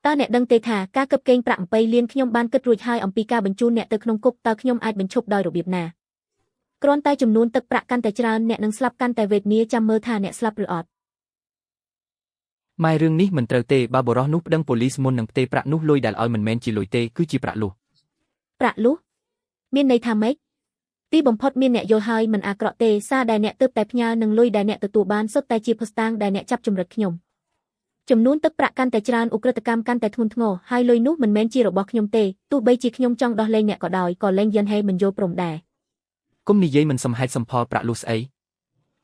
តើអ្នកដឹងទេថាការកឹបកេងប្រាក់7លានខ្ញុំបានគិតរួចហើយអំពីការបញ្ជូនអ្នកទៅក្នុងគុកតើខ្ញុំអាចបញ្ឈប់ដោយរបៀបណាគ្រាន់តែចំនួនទឹកប្រាក់កាន់តែច្រើនអ្នកនឹងស្លាប់កាន់តែវេទនាចាំមើលថាអ្នកស្លាប់ឬអត់ ម៉ែរឿងនេះមិនត្រូវទេបើបុរសនោះប្តឹងប៉ូលីសមុននឹងផ្ទេរប្រាក់នោះលុយដែលឲ្យមិនមែនជាលុយទេគឺជាប្រាក់លុះ ប្រាក់លុះមានន័យថាម៉េចទីបំផុតមានអ្នកយល់ហើយមិនអាក្រក់ទេសារដែលអ្នកទើបតែផ្ញើនឹងលុយដែលអ្នកទទួលបានសុទ្ធតែជាភស្តុតាងដែលអ្នកចាប់ជំរិតខ្ញុំចំនួនទឹកប្រាក់កាន់តែច្រើនឧក្រិដ្ឋកម្មកាន់តែធ្ងន់ធ្ងរហើយលុយនោះមិនមែនជារបស់ខ្ញុំទេទោះបីជាខ្ញុំចង់ដោះលែងអ្នកក៏ដោយក៏លែងយិនហេមិនយល់ព្រមដែរ គុំនិយាយមិនសមហេតុសមផលប្រាក់លុះស្អី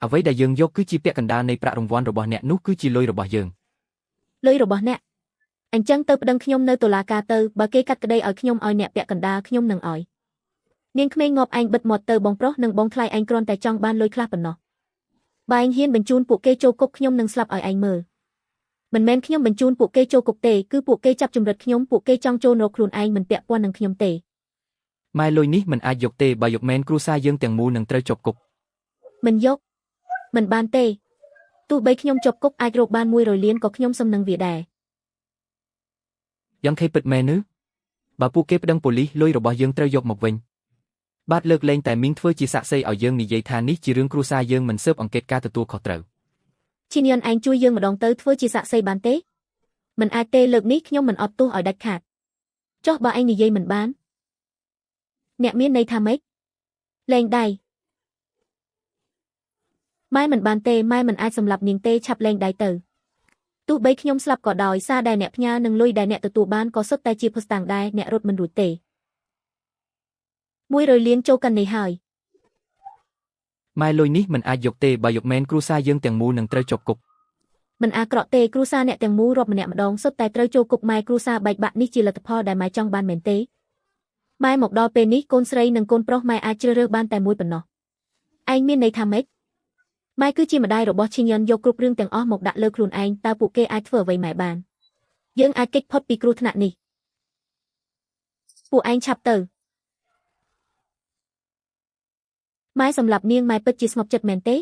អ្វីដែលយើងយកគឺជាពាក់កណ្ដាលនៃប្រាក់រង្វាន់របស់អ្នកនោះគឺជាលុយរបស់យើង លុយរបស់អ្នកអញ្ចឹងទៅប្តឹងខ្ញុំនៅតុលាការទៅបើគេកាត់ក្តីឲ្យខ្ញុំឲ្យអ្នកពាក់កណ្ដាលខ្ញុំនឹងឲ្យនាងក្មេងងាប់ឯងបិទមាត់ទៅបងប្រុសនិងបងថ្លៃឯងគ្រាន់តែចង់បានលុយខ្លះប៉ុណ្ណោះបើឯងហ៊ានបញ្ជូនពួកគេចូលគុកខ្ញុំនឹងស្លាប់ឲ្យឯងមើលមិនមែនខ្ញុំបញ្ជូនពួកគេចូលគុកទេគឺពួកគេចាប់ជំរិតខ្ញុំពួកគេចង់ចូលរកខ្លួនឯងមិនពាក់ព័ន្ធនឹងខ្ញុំទេ ម៉ែលុយនេះមិនអាចយកទេបើយកមែនគ្រួសារយើងទាំងមូលនឹងត្រូវជាប់គុក មិនយកមិនបានទេទោះបីខ្ញុំជាប់គុកអាចរកបាន100លានក៏ខ្ញុំសុំនឹងវាដែរ យ៉ាងខេពិតមែនឬបើពួកគេប្តឹងប៉ូលីសលុយរបស់យើងត្រូវយកមកវិញបាទលើកលែងតែមីងធ្វើជាសាក្សីឲ្យយើងនិយាយថានេះជារឿងគ្រួសារយើងមិនស៊ើបអង្កេតការទទួលខុសត្រូវ ឈីនយ៉នឯងជួយយើងម្ដងទៅធ្វើជាសាក្សីបានទេមិនអាចទេលើកនេះខ្ញុំមិនអត់ទោសឲ្យដាច់ខាតចុះបើឯងនិយាយមិនបានអ្នកមានន័យថាម៉េចលែងដៃម៉ែមិនបានទេម៉ែមិនអាចសម្លាប់នាងទេឆាប់លែងដៃទៅទោះបីខ្ញុំស្លាប់ក៏ដោយសារដែលអ្នកផ្ញើនឹងលុយដែលអ្នកទទួលបានក៏សុទ្ធតែជាភស្តុតាងដែរអ្នករត់មិនរួចទេ100លានចូលកាន់នេះហើយ ម៉ែលុយនេះមិនអាចយកទេបើយកមែនគ្រួសារយើងទាំងមូលនឹងត្រូវជាប់គុក មិនអាក្រក់ទេគ្រួសារអ្នកទាំងមូលរាប់ម្នាក់ម្ដងសុទ្ធតែត្រូវចូលគុកម៉ែគ្រួសារបែកបាក់នេះជាលទ្ធផលដែលម៉ែចង់បានមែនទេម៉ែមកដល់ពេលនេះកូនស្រីនិងកូនប្រុសម៉ែអាចជ្រើសរើសបានតែមួយប៉ុណ្ណោះឯងមានន័យថាម៉េចម៉ែគឺជាម្ដាយរបស់ឈីញយិនយកគ្រប់រឿងទាំងអស់មកដាក់លើខ្លួនឯងតើពួកគេអាចធ្វើអ្វីម៉ែបានយើងអាចគេចផុតពីគ្រោះថ្នាក់នេះពួកឯងឆាប់ទៅម៉ែសម្រាប់នាងម៉ែពិតជាស្ងប់ចិត្តមែនទេ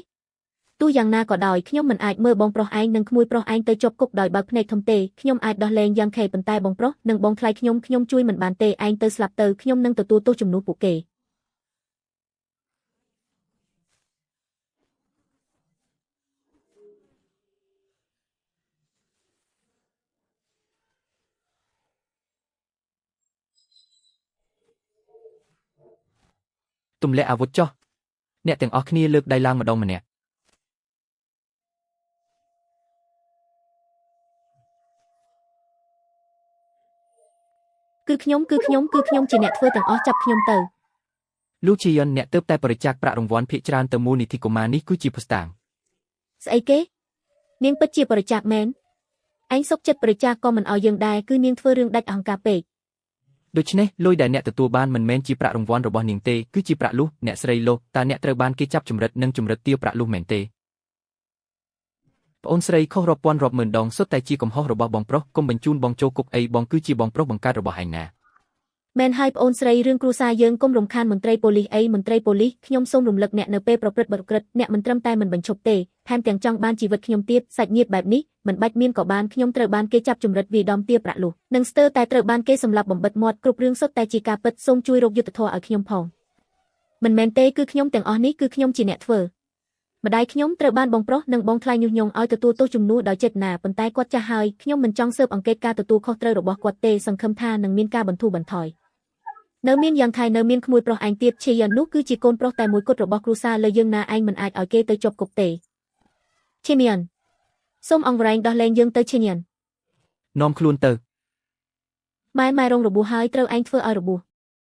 ទោះយ៉ាងណាក៏ដោយខ្ញុំមិនអាចមើលបងប្រុសឯងនិងក្មួយប្រុសឯងទៅជាប់គុកដោយបើកភ្នែកធំទេខ្ញុំអាចដោះលែងយ៉ាងខេប៉ុន្តែបងប្រុសនិងបងថ្លៃខ្ញុំខ្ញុំជួយមិនបានទេឯងទៅស្លាប់ទៅខ្ញុំនឹងទទួលទោសជំនួសពួកគេ ទម្លាក់អាវុធចុះអ្នកទាំងអស់គ្នាលើកដៃឡើងម្ដងម្នាក់ គឺខ្ញុំគឺខ្ញុំគឺខ្ញុំជាអ្នកធ្វើទាំងអស់ចាប់ខ្ញុំទៅ លោកជាយិនអ្នកទើបតែបរិច្ចាគប្រាក់រង្វាន់ភាគច្រើនទៅមូលនិធិកុមារនេះគឺជាភស្តុតាង ស្អីគេនាងពិតជាបរិច្ចាគមែនឯងសុកចិត្តបរិច្ចាគក៏មិនឲ្យយើងដែរគឺនាងធ្វើរឿងដាច់អហង្ការពេក ដូច្នេះលុយដែលអ្នកទទួលបានមិនមែនជាប្រាក់រង្វាន់របស់នាងទេគឺជាប្រាក់លុះអ្នកស្រីលុះតើអ្នកត្រូវបានគេចាប់ជំរិតនិងជំរិតទារប្រាក់លុះមែនទេប្អូនស្រីខុសរាប់ពាន់រាប់ម៉ឺនដងសុទ្ធតែជាកំហុសរបស់បងប្រុសកុំបញ្ជូនបងចូលគុកអីបងគឺជាបងប្រុសបង្កើតរបស់ឯងណា មែនហើយប្អូនស្រីរឿងគ្រួសារយើងកុំរំខានមន្ត្រីប៉ូលីសអីមន្ត្រីប៉ូលីសខ្ញុំសូមរំលឹកអ្នកនៅពេលប្រព្រឹត្តបទឧក្រិដ្ឋអ្នកមិនត្រឹមតែមិនបញ្ឈប់ទេថែមទាំងចង់បានជីវិតខ្ញុំទៀតសាច់ញាតិបែបនេះមិនបាច់មានក៏បានខ្ញុំត្រូវបានគេចាប់ជំរិតវាយដំទារប្រាក់លុះនិងស្ទើរតែត្រូវបានគេសម្លាប់បំបិតមាត់គ្រប់រឿងសុទ្ធតែជាការពិតសូមជួយរកយុត្តិធម៌ឲ្យខ្ញុំផងមិនមែនទេគឺខ្ញុំទាំងអស់នេះគឺខ្ញុំជាអ្នកធ្វើម្ដាយខ្ញុំត្រូវបានបងប្រុសនិងបងថ្លៃញុះញង់ឲ្យទទួលទោសជំនួសដោយចេតនាប៉ុន្តែគាត់ចាស់ហើយខ្ញុំមិនចង់ស៊ើបអង្កេតការទទួលខុសត្រូវរបស់គាត់ទេសង្ឃឹមថានឹងមានការបន្ធូរបន្ថយនៅមានយ៉ាងថៃនៅមានក្មួយប្រុសឯងទៀតឈីយ៉ានោះគឺជាកូនប្រុសតែមួយគត់របស់គ្រួសារលើយើងណាឯងមិនអាចឲ្យគេទៅជាប់គុកទេឈីមៀនសូមអង្វរែងដោះលែងយើងទៅឈីញៀន នាំខ្លួនទៅ ម៉ែម៉ែរងរបួសហើយត្រូវឯងធ្វើឲ្យរបួស